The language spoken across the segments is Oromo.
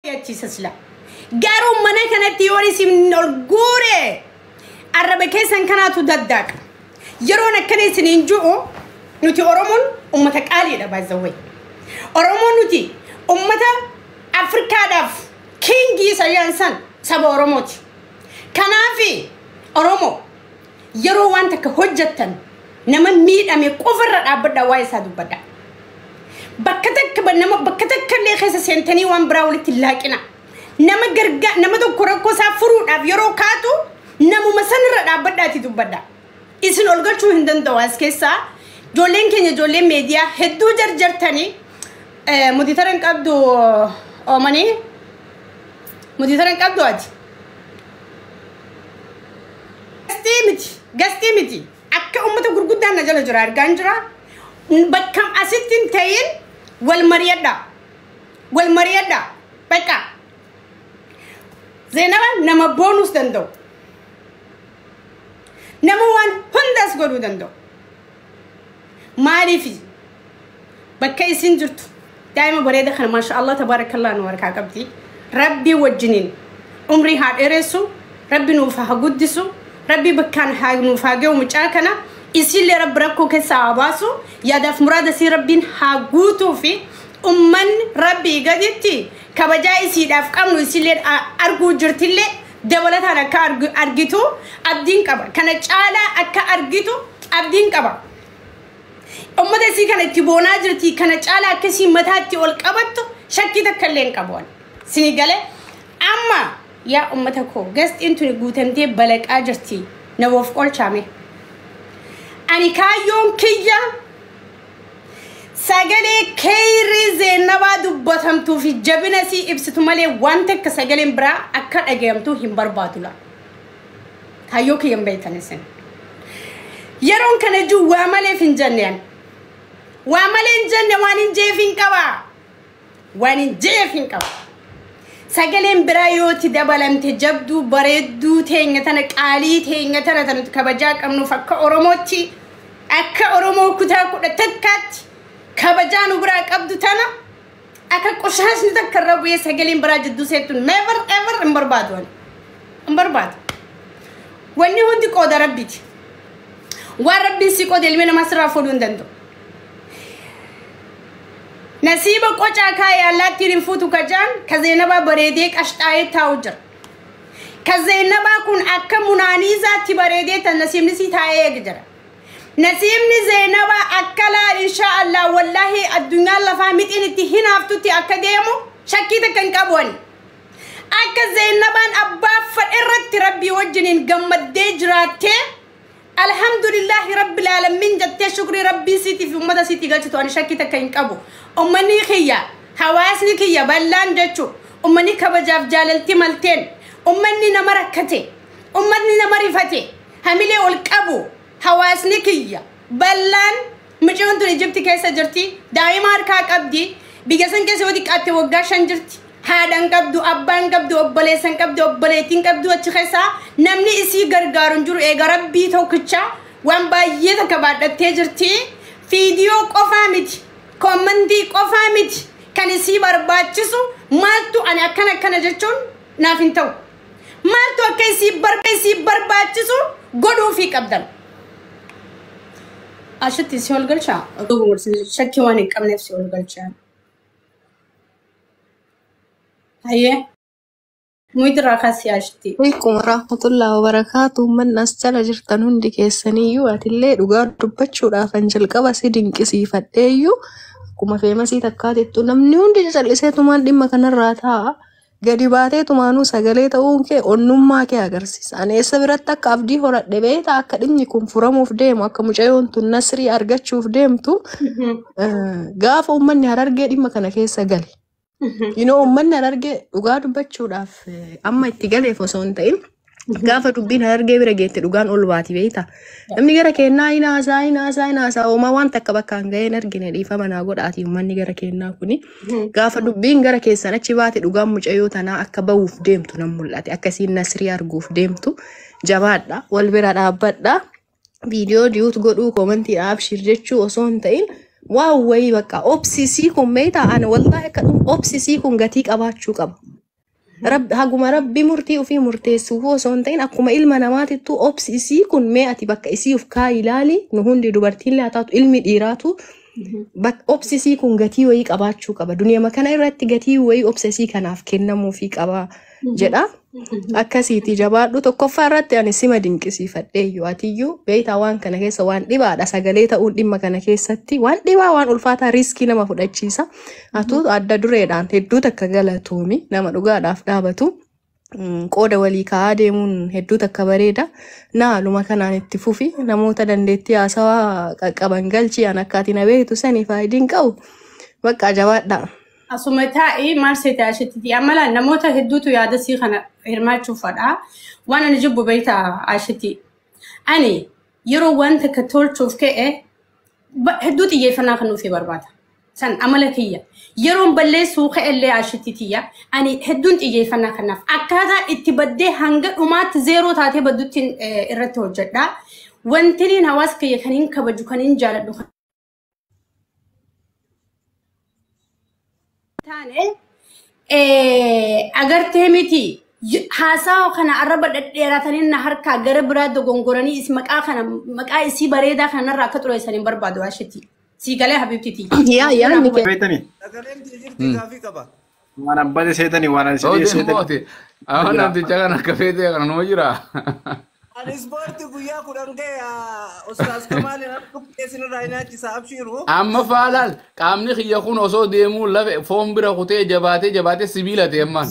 Achiisa sila. Garuu mana kanatti yoo isin ol guure, arraba keessan kanaatu daddaaqa. Yeroon akkana isiniin ju'u, nuti Oromoon ummata qaaliidha, by the way. Oromoon nuti ummata Afrikaadhaaf kingii sayyaan san saba Oromooti. Kanaafi Oromoo, yeroo waan takka hojjettan nama miidhame qofarra dhaabbadhaa, waa isaa dubbadhaa. Bakka takka nama bakka takka illee keessa seentanii waan biraa walitti hin laaqina. Nama gargaa nama tokko rakkoo isaa furuudhaaf yeroo kaatu namuma sanirra dhaabbadhaati dubbadhaa. Isin ol galchuu hin danda'u as keessaa. Ijoolleen keenya, ijoolleen meediyaa hedduu jarjartanii moderator hin qabdu oomanii, moderator hin qabdu ati. Gastii miti, gastii miti. Akka uummata gurguddaan na jala jira argaan jira. Bakka asitti hin ta'in wal mari'adha. Wal mari'adha. Bakka. Zeenaba nama boonuus danda'u. Nama waan hundas godhuu danda'u. Maaliif bakka isin jirtu daa'ima bareeda kana, maasha Allah tabaarakallah, nu harkaa qabdi. Rabbii wajjiniin umrii haa dheeressu, Rabbi nuuf haa guddisu, Rabbi bakkaan haa nuuf haa ga'u mucaa kana. Isillee Rabbi rakkoo keessaa haa baasu, yaadaaf muraada isii Rabbiin haa guutuu fi ummanni Rabbii gaditti kabajaa isiidhaaf qabnu isillee arguu jirtillee dabalataan akka argitu abdiin qaba. Kana caalaa akka argitu abdiin qaba. Ummata isii kana itti boonaa jirti, kana caalaa akka isii mataatti ol qabattu shakkii takka illee hin qabu. Sini galee amma, yaa ummata koo, gasxiin tuni guutamtee balaqaa jirti, namoof qolchaame. Ani kaayyoon kiyya sagalee keeyrii Zeenabaa dubbatamtuu fi jabina isii ibsitu malee waan takka sagaleen biraa akka dhagayamtuu hin barbaadu la. Kaayyoo kiyya hin beektan isin. Yeroon kana jiru waa maleef hin jenne ani. Waa malee hin jenne, waan hin jeef hin qaba. Waan hin jeef hin qaba. Sagaleen biraa yooti dabalamte, jabduu bareedduu teenya tana, qaalii teenya tana tan kabajaa qabnuuf, akka Oromootti, akka Oromoo kutaa 11tti kabajaa nu biraa qabdu tana, akka qoshaasni takka irra bu'ee sagaleen biraa jidduu seettu never ever hin barbaadu ani. Hin barbaadu. Wanni hundi qooda Rabbiiti. Waan Rabbiin si qoode ilmi namaa sirraa fuudhuu hin danda'u. Nasiiba qocaa kaayee allaattiin hin fuutu kajaan ka Zeenabaa bareedee qashxaayee taa'u jira. Ka Zeenabaa kun akka munaaniizaatti bareedee tan nasiibni sii taa'ee eegi jira. Nasiibni Zeenabaa akka laal insha Allah wallaahi addunyaan lafaa mixiin itti hinaaftutti akka deemu shakkii takka hin qabu ani. Akka Zeenabaan abbaa fadhe irratti Rabbii wajjiniin gammaddee jiraattee alhamdulillahi rabbil alamin jettee shukrii Rabbii siitii fi ummata siitii galchitu ani shakkii takka hin qabu. Ummanni kiyya, hawaasni kiyya bal'aan jechuun, ummanni kabajaaf jaalalti malteen, ummanni nama rakkate, ummanni nama rifate hamilee ol qabu, hawaasni kiyya bal'aan, mucaan tun Ijipti keessa jirti, daa'ima harkaa qabdi, biyya san keessa yoo xiqqaatte waggaa 5 jirti. Haadhan qabdu, abbaan qabdu, obboleessan qabdu, obboleettiin qabdu, achi keessaa namni isii gargaaru hin jiru. Eega Rabbii tokkicha waan baay'ee takka baadhattee jirti. Viidiyoo qofaa miti, commentii qofaa miti kan isii barbaachisu. Maaltu ani akkana akkana jechuun naaf hin ta'u. Maaltu akka isii barbaachisu godhuufii qabdan. Ashitti si ol galchaa? Shakkii waan hin qabneef si ol galchaa. Hayyee. Muyitiraa kaasii ashitti. Alaikum warahmatullahi wabarakaatu. Uummanni as jala jirtan hundi keessaniyyuu, atillee dhugaa dubbachuudhaaf an jalqaba si dinqisiifadheeyyuu, akkuma famousii takkaatittu namni hundi calliseetumaan dhimma kanarraa taa'a. Gadi baatee tumaanuu sagalee ta'uun kee onnummaa kee agarsiisa. Ani eessa biratti akka abdii horadhe beektaa? Akka dhimmi kun furamuuf deemu, akka mucayyoon tun nasrii argachuuf deemtu, gaafa uummanni Harargee dhimma kana keessa gale. Uummanni Harargee dhugaa dubbachuudhaaf amma itti galeef osoo hin ta'in, gaafa dubbiin Harargee bira geette dhugaan ol baati beektaa. Namni gara kennaa hin haasaa, hin haasaa, hin haasaa, homaa waan takka bakka hin ga'een argine, dhiifama naa godhaati uummanni gara kennaa kuni. Gaafa dubbiin gara keessan achi baate dhugaan mucayyoo tanaa akka bahuuf deemtu nan mul'ate, akka isiin nasrii arguuf deemtu. Jabaadha, wal bira dhaabbadha. Viidiyoo duet godhuu, commentii abshir jechuu osoo hin ta'in, waan wayii bakka obsisii kun beektaa, ani wallaahi akka obsisii kun gatii qabaachuu qaba. Haguma rabbi murtii ofii murteessuuf osoo hin ta'in akkuma ilma namaatittuu obsi isii kun mee ati bakka isii of kaa ilaali nu hundi dubartiillee haa taatu ilmi dhiiraatu obsi isii kun gatii wayii qabaachuu qaba. Duniyaa kana irratti gatii wayii obsa isii kanaaf kennamuufii qaba jedha. Akkasiiti jabaadhu tokkoffaa irratti ani sima dinqisiifadhe iyyuu atiyyuu beektaa waan kana keessa waan dhibaadha sagalee ta'uun dhimma kana keessatti waan dhibaa waan ulfaataa riiskii nama fudhachiisa. Atuu adda dureedhaan hedduu takka galatoomi nama dhugaadhaaf dhaabatu. Qooda walii kaa'aa deemuun hedduu takka bareeda. Naaluma kanaan itti fufi namoota dandeettii haasawaa qaqqaban galchii an akka ati na beektu sanii faayidiin qabu. Bakka jabaadha. Asuma taa'ee maal seete asheetti amala namoota hedduutu yaada sii kana hirmaachuuf fadha. Waan ani jibbu beektaa asheetti. Ani yeroo waan takka tolchuuf ka'e hedduu xiyyeeffannaa kan nuuf barbaada. San amala kiyya. Yeroon balleessuu ka'ellee asheetti tiyya. Ani hedduun xiyyeeffannaa kanaaf akkaataa itti baddee hanga dhumaatti zeeroo taatee baddutti irratti hojjedha. Wanti hawaasa kiyya kan hin kabaju kan hin jaaladhu taane agartee miti haasawa kana arraba dhedheeratanii na harkaa gara biraa dogongoranii is maqaa kana maqaa isii bareedaa kanarraa akka xureessan hin barbaadu ashetti. Sii galee habibtiti. Yaa yaadni kee. Beektani Sagaleen jirti gaafii qaba. waan abbate seetani waan ani Ooti sidee seetani. mooti. Amma namticha kana akka feete kana numa jira. Ani ispoortii guyyaa 10 ga'e Ustaaz Kamaaliin harka isinirraa hin nyaachisa abshiiru. Amma faalaal qaamni kiyya kun osoo deemuu lafe foon bira kutee jabaatee jabaatee sibiila ta'e ammaan.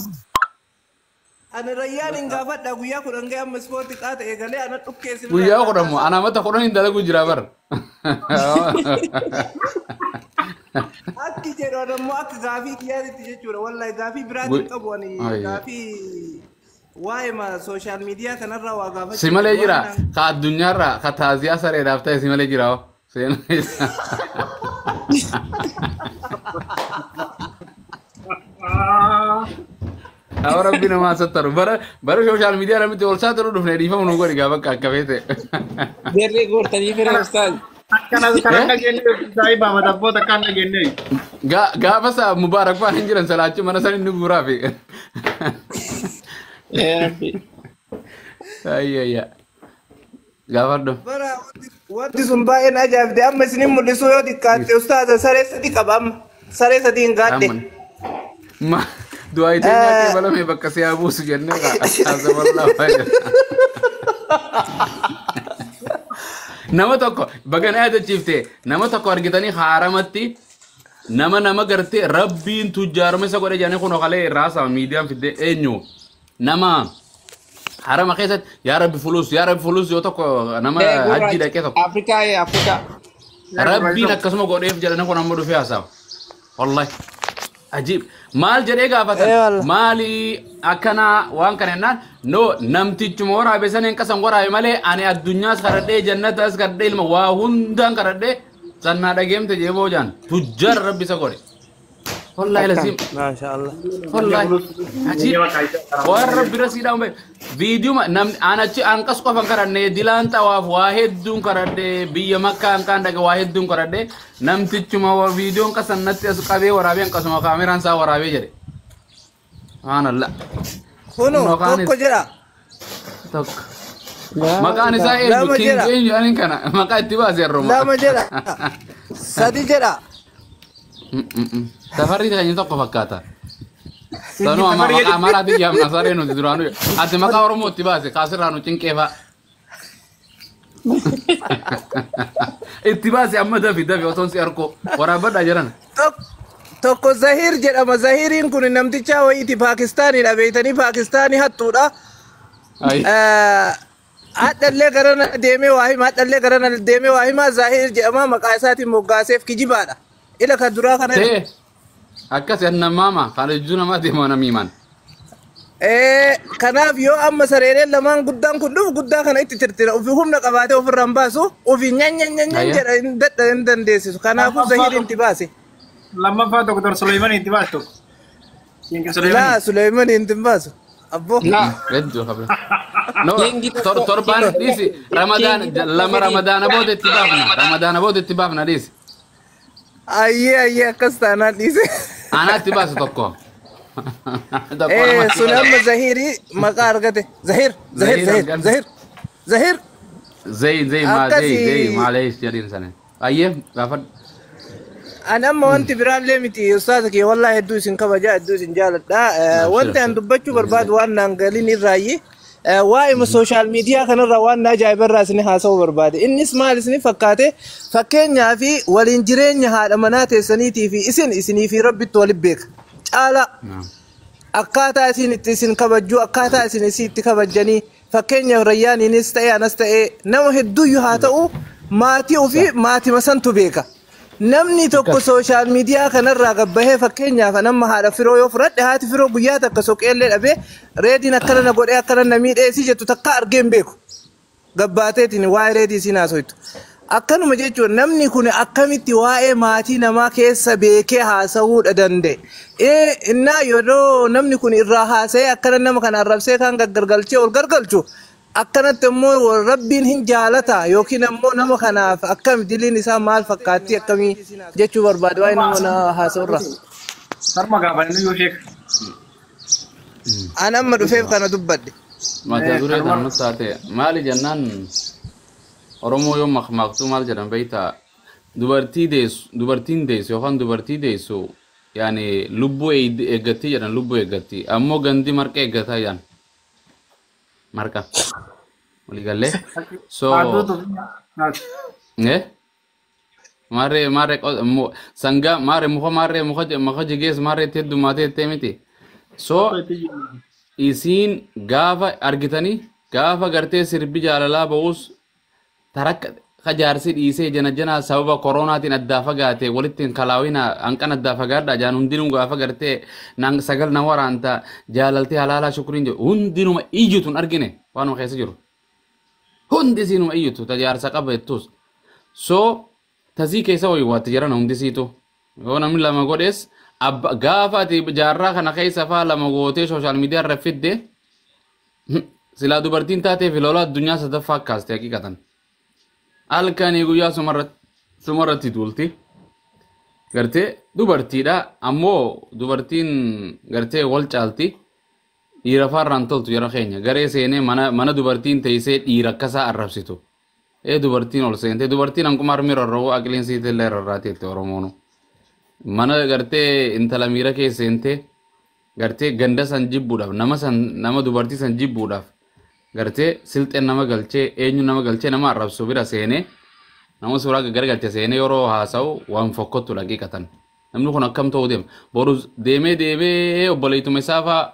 Ani rayyaan hin gaafadha guyyaa 10 ga'e amma ispoortii qaata eegalee ana dhukkee isinirraa Guyyaa 10 moo ana mata 10 hin dalagu jira bar. Akki jedhu ani ammoo akka gaafii kiyyaatitti jechuudha. Wallahi gaafii biraatiin qabu ani gaafii waa'ee ma sooshaal miidiyaa kanarraa waa gaafachuu. Si malee jira ka addunyaarraa ka taaziyaa sareedhaaf ta'e si malee jira hoo. Seenaa isaa. Awwa rabbi namaa sattaru bara bara sooshaal miidiyaa namitti ol saaxilu dhufne dhiifama nu godhi gaafa akka akka feete. Jarri goortanii fira ustaaz. Akkanas kanan dhageenye saayiba matabboota akkaan dhageenye. Gaafa isaa Mubaarak faan hin jiran salaachuu mana san inni guuraafi. Rabbi. Ayyayya. Gaafadhu. Bara wanti sun baay'een ajaa'ibde amma isinin mul'isuu yoo xiqqaatte ustaaza saree sadi qaba amma saree sadi hin gaadhe. Ma du'aa itee nyaatee balame bakka si haa buusu jennee haasawallaa fayyada. Nama tokko baga na yaadachiifte nama tokko argitanii haaramatti nama nama gartee rabbiin tujjaaruma isa godhe jedhanii kun okalee irraa haasa'ama miidiyaan fidde eenyu nama harama keessatti yaa rabbi fulus yaa rabbi fulus yoo tokko nama hajji dhaqee tokko Afrikaa ee Afrikaa. rabbiin akkasuma godheef jedhanii kun amma dhufee haasa'ama. Wallahi ajiib maal jedhee gaafatan maali akkana waan kana jennaan no namtichuma waraabe san hin qasan waraabe malee ani addunyaas kadhadhee jannatas kadhadhee ilma waa hundaan kadhadhee sannaa dhageemte jee boojaan tujjaar rabbi isa godhe. Wallahi laziim. Maashaallah. Wallahi ajiib waan rabbi rasiidhaan bahe viidiyuma namni an achi an qas qofan kadhannee dilaan xawaaf waa hedduun kadhadhee biyya makkaa an kaan dhaqe waa hedduun kadhadhee namtichuma viidiyoon qasan natti as qabee waraabee an qasuma kaameraan isaa waraabee jedhe. Subhaanallah. Kuno tokko jedha. Tokko. Maqaan isaa eenyu? Lama King jedha. eenyu jedhaniin kana maqaa itti baase har'uma. Lama jedha. Sadi jedha. Safarri keenya tokko fakkaata. Sanuu amma maqaa Amaaraatiin yaamna saree nuti duraanuu. Ati maqaa Oromoo itti baase kaasirraa nu cinqee fa'a. Itti baase amma dafi dafi osoon si arkoo waraabbadhaa jedhan. Tokko Zahir jedhama. Zahiriin kun namticha wayiiti Paakistaanidha. Beeytanii Paakistaanii hattuudha. Hadhallee garana deemee waa hima. Hadhallee garana deemee waa hima. Zahir jedhama maqaa isaatiin moggaaseef kijibaadha. Ila kan duraa kana. Ta'e akkas annamaama kana jechuu namaa deema namiimaan. Kanaaf yoo amma sareereen lamaan guddaan kun dhufu guddaa kana itti tirtira. Ofii humna qabaatee ofirraa hin baasu. Ofii nyan jedha hin dadha hin dandeessisu. Kanaafuu Zahiriin itti baase. Lammaffaa Dr. Suleyman itti baasu tokko. King Suleyman. Laa Suleyman itti hin baasu. Abboo. Laa. Hedduu qabna. No, Kingi tokko torbaan dhiisi Ramadaan kingi tokko lama fedhi. Ramadaana booda itti baafna. Ramadaana booda itti baafna dhiisi. Ayyee ayyee akkas taanaan dhiise. Anaa itti baasu tokko. Sun amma Zahirii maqaa argate. Zahir Zahir Zahir Zahir Zahir. Zayin zayin maa zayin zayin maaleesh jedhiin sana. Ayyee gaafadhu. Ani amma wanti biraallee miti ustaaza kee wallahi hedduu isin kabajaa hedduu isin jaaladha. Wanti an dubbachuu barbaadu waan naan galiin irraayyi. Waa'ee sooshaal miidiyaa kanarraa waan na ajaa'ibarraa isin haasa'uu barbaade. Innis maal isin fakkaate fakkeenyaa fi waliin jireenya haadha manaa teessaniitii fi isin isinii fi rabbitti waliin beeka. Caala akkaataa isin itti isin kabajjuu akkaataa isin isii itti kabajjanii fakkeenyaaf rayyaaniinis ta'e anas ta'e nama hedduuyyuu haa ta'u maatii ofii maatima santu beeka. Namni tokko sooshaal miidiyaa kanarraa gabbahee fakkeenyaaf nama haadha firoo yoo fudhadhe haati firoo guyyaa takka soqeellee dhabee reediin akkana na godhee akkana na miidhee isii jettu takka argee hin beeku. Gabbaateetiin waa'ee reedii isiin haasoitu. Akkanuma jechuun namni kun akkamitti waa'ee maatii namaa keessa beekee haasa'uudha danda'e. Innaa yeroo namni kun irraa haasa'ee akkana nama kana arrabsee kan gaggargalchee ol gargalchu akkanatti immoo rabbiin hin jaalata yookiin ammoo nama kanaaf akkam diliin isaa maal fakkaatti akkamii jechuu barbaade waa'ee nama haasa'urra. Sarma gaafanii yoo sheek. An amma dhufeef kana dubbadhe. Mata duree kan nutti taate maali jennaan Oromoo yoo maqmaqtuu maal jedhan beektaa dubartii deessu dubartiin deessu yookaan dubartii deessu yaani lubbuu eeggatti jedhan lubbuu eeggatti ammoo gandi marqa eeggataa jedhan marqa waliigallee so maarree maarree sangaa maarree muka maarree muka jigees maarree itti heddummaatee itti miti so isiin gaafa argitanii gaafa gartee sirbi jaalalaa ba'us tarakka kajaarsi dhiisee jana jana sababa koronaatiin addaa fagaate walitti hin kalaawina hanqan addaa fagaadha jaan hundinuu gaafa gartee naan sagal na waraanta jaalaltee halaalaa shukuriin jedhu hundinuma iyyutu hin argine waanuma keessa jiru hundi isiinuma iyyutu tajaarsa qaba jettus so tasii keessa wayiwaatti jiran hundisiitu yoo namni lama godhes gaafa ati jaarraa kana keessa faa lama gootee sooshaal miidiyaa irra fidde silaa dubartiin taatee fi lola addunyaa sadaffaa akkaaste haqiiqatan. Halkanii guyyaa sumarratti tuulti. Gartee dubartiidha ammoo dubartiin gartee wal caalti dhiira faarraan toltu jara keenya garee seenee mana dubartiin teessee dhiira akkasaa arrabsitu. Dubartiin ol seente dubartiin hanquma harmi rarra'u aqliin siitellee rarraateetti Oromoonu. Mana gartee intala miira keessa seente gartee ganda san jibbuudhaaf nama dubartii san jibbuudhaaf gartee silxeen nama galchee eenyu nama galchee nama arrabsu bira seenee nama suuraa gargalche seenee yeroo haasa'u waan fokkottu dhaqiiqatan. Namni kun akkam ta'uu deema. Boru deemee deemee obboleettuma isaa fa'aa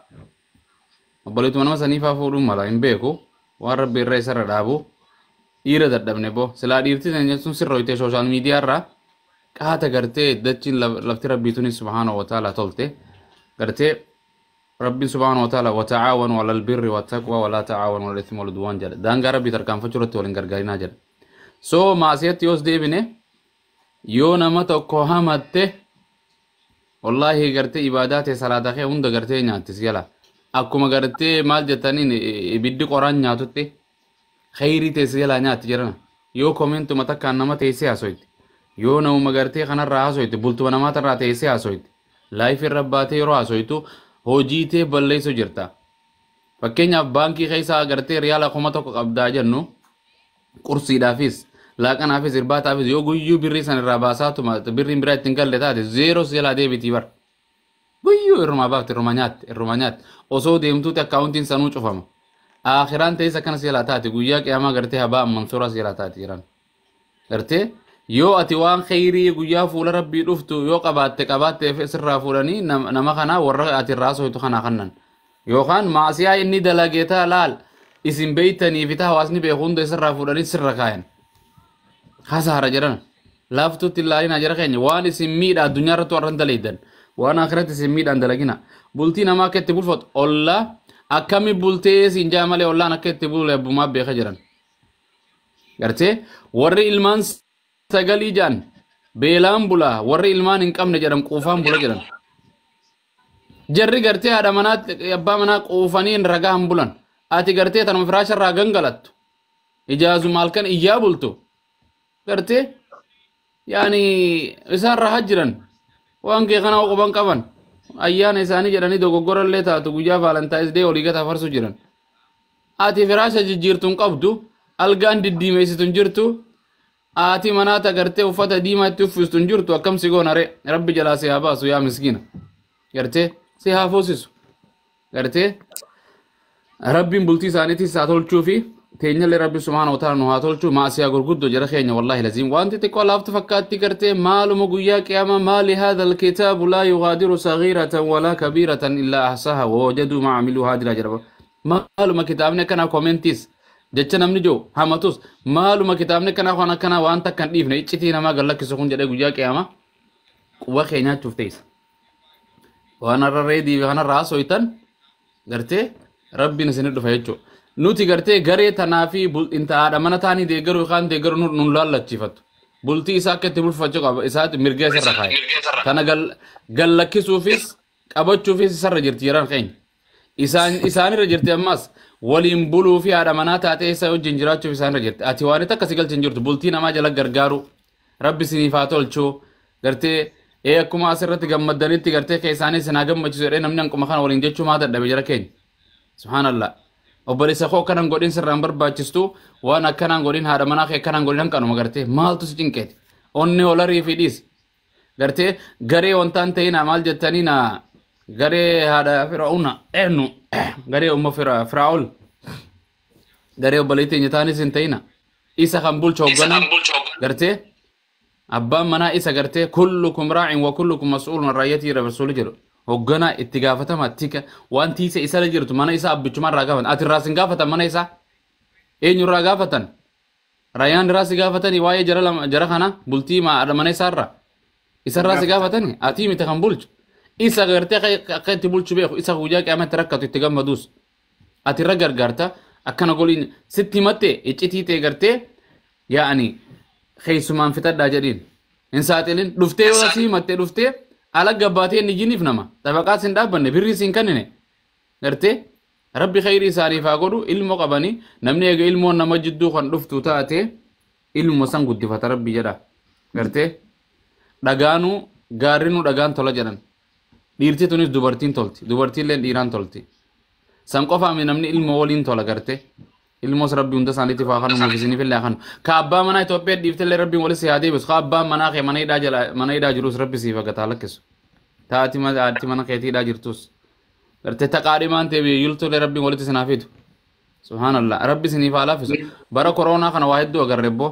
obboleettuma nama sanii fa'aa fuudhuun mala hin beeku waan rabbi irra isarra dhaabu dhiira dadhabne boo silaa dhiirti sana jechuun sirra sooshaal miidiyaa irraa qaata gartee dachiin lafti rabbii tunis subhaanahu wa ta'ala tolte gartee ربي سبحانه وتعالى وتعاونوا على البر والتقوى ولا تعاونوا على الاثم والعدوان جل دانغا ربي تركان فجرت ولين غرغارينا جل سو معصيت يوس ديبنه يو نما tokko hamatte wallahi gartee ibaadaate salaata kee hunda gartee nyaattis jala akkuma gartee maal jettaniin ibiddi qoraan nyaatutti khayrii teessi jala nyaatti jedhana yoo komentuma takkaan nama teessee haasoyte yoo namuma gartee kanarraa haasoyte bultuma namaatarraa teessee haasoyte laayif irra baatee yeroo haasoytu hojii tee balleessu jirta. Fakkeenyaaf baankii keessaa gartee riyaala 1000 qabdaa jennu qursiidhaafis laaqanaafis irbaataafis yoo guyyuu birrii san irraa baasaatuma birriin biraa ittiin galle taate zeeroo jalaa deebitii bar. Guyyuu irrumaa baafte irruma nyaatte irruma nyaatte osoo deemtuuti akkaawuntiin sanuu cufama. Aakhiraan ta'es akkanas jalaa taate guyyaa qiyaamaa gartee habaa mansuuraas jalaa taate jiran. Gartee yoo ati waan khayrii guyyaa fuula rabbii dhuftu yoo qabaatte qabaatte sirraa fuudhanii nama kana warra ati irraa soitu kanaa kannan. Yookaan maasiyaa inni dalageetaa laal isin beeytanii fi hawaasni beeku hunda sirraa fuudhanii sirra kaayan. Hasaara jedhan laaftutti ilaalinaa jara keenya waan isin miidha addunyaa irratti warran dalaydan waan akhiratti isin miidhaan dalagina bultii namaa akka itti bulfatu ollaa akkami bultee siin jaa malee ollaan akka itti bulu abbumaa beeka jiran. Gartee warri ilmaan sagalii jaan beelaan bulaa warri ilmaan hin qabne jedhan quufaan bula jedhan. Jarri gartee haadha manaa abbaa manaa quufanii ragaa hin bulan ati gartee tanuma firaasharraa gangalattu ijaazuma halkan iyyaa bultu. Gartee yaani isaan rahaa jiran waan kee kana quban qaban Ayyaana isaanii jedhanii dogoggorallee taatu guyyaa Valentine's Day olii gata farsu jiran. Ati firaasha jijjiirtu hin qabdu, algaan diddiimeessitu hin jirtu, ati manaata gartee uffata diimaa itti uffistu hin jirtu akkam si goona ree rabbi jalaa si haa baasu yaa miskiina. Gartee si haa foosisu. Gartee rabbiin bultii isaaniitis haa tolchuu fi teenyallee rabbi subhaana wa ta'ala nu haa tolchuu maasiyaa gurguddoo jara keenya wallaahi laziim wanti xiqqoo laaftu fakkaatti gartee maaluma guyyaa qiyaama maali haadha alkitaabu laa yugaadiru sagiiratan walaa kabiiratan illaa ahsaha wawajaduu maa amiluu haadira jedhama. Maaluma kitaabni akkanaa koomentiis jecha namni jiru hamatus maaluma kitaabni akkanaa waan akkanaa waan takka hin dhiifne iccitii namaa gallakkisu kun jedhee guyyaa qiyaama quba kee nyaachuuf teessa. Waan har'a reedii fi kanarraa haasooytan gartee rabbiin isinii dhufa jechuudha. Nuti gartee garee tanaa fi haadha mana taanii deeggaruu yookaan deeggaruu nun laallachiifattu. Bultii isaa akka itti bulfachuu qaba isaatti mirga isarra kaa'e. Kana gallakkisuufis qabachuufis isarra jirti yeraan keenya. Isaanirra jirti ammas waliin buluu fi haadha manaa taatee isa wajjin jiraachuuf isaanirra jirti. Ati waan takka si galchin jirtu bultii namaa jala gargaaru rabbi isiniif haa tolchuu gartee akkuma asirratti gammaddanitti gartee keessaanii isin haa gammachiisu jedhee namni hanquma kana waliin jechuu maa dadhabe jara keenya. Subhaanallah. Obboleessa koo akkanan godhin sirraan barbaachistu waan akkanaan godhin haadha manaa kee akkanaan godhin hanqanuma gartee maaltu si cinqeeti. Onni holarii fi dhiisi. Gartee garee wantaan ta'ina maal jettanii na garee haadha Fir'auna eenyu garee umma Fir'aul garee obboleettii teenya taanis hin ta'ina. Isa kan bulchu hoogganaa gartee abbaan manaa isa gartee kullukum raa'in wa kullukum mas'uulun raayyatii rasuuli jedhu. Hoogganaa itti gaafatama tika waan tiisa isarra jirtu mana isaa abbichumaa irraa gaafatan ati irraa sin gaafatan mana isaa eenyurraa gaafatan raayyaan irraa si gaafatanii waa'ee jara kana bultii mana isaarra isarraa si gaafatanii ati miti kan bulchu isa gartee akka itti bulchu beeku isa guyyaa qiyaamatti rakkatu itti gammaduus ati irra gargaarta akkana goliin sitti himatte iccitii ta'e gartee yaa'anii keessumaan fixadhaa jedhiin hin saaxilin dhuftee yoo si himatte dhuftee ala gabbaatee inni jiniif nama xabaqaas hin dhaabbanne birriis hin kennine gartee rabbi khayrii isaaniif haa godhu ilmoo qabanii namni eega ilmoon nama jidduu kan dhuftu taate ilmo san guddifata rabbi jedha gartee dhagaanuu gaarrinuu dhagaan tola jedhan dhiirti tunis dubartiin tolti dubartiillee dhiiraan tolti san qofaami namni ilmoo waliin tola gartee ilmoos rabbi hunda isaaniitiif haa kennu nuuf isiniif illee haa kennu ka abbaa manaa Itoophiyaa dhiiftellee rabbiin walis haa deebisu ka abbaa manaa kee mana hidhaa jirus rabbi siif hagataa lakkisu taati mana keetii hidhaa jirtus gartee taqaadhimaan ta'e biyyultullee rabbiin walitti isin haa fidu subhaanallah rabbi isiniif haa laaffisu bara koronaa kana waa hedduu agarre boo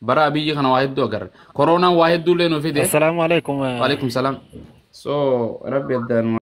bara abiyyi kana waa hedduu agarre koronaan waa hedduullee nu fide. Assalaamu alaikum. Waalaikum salaam. So rabbi addaan.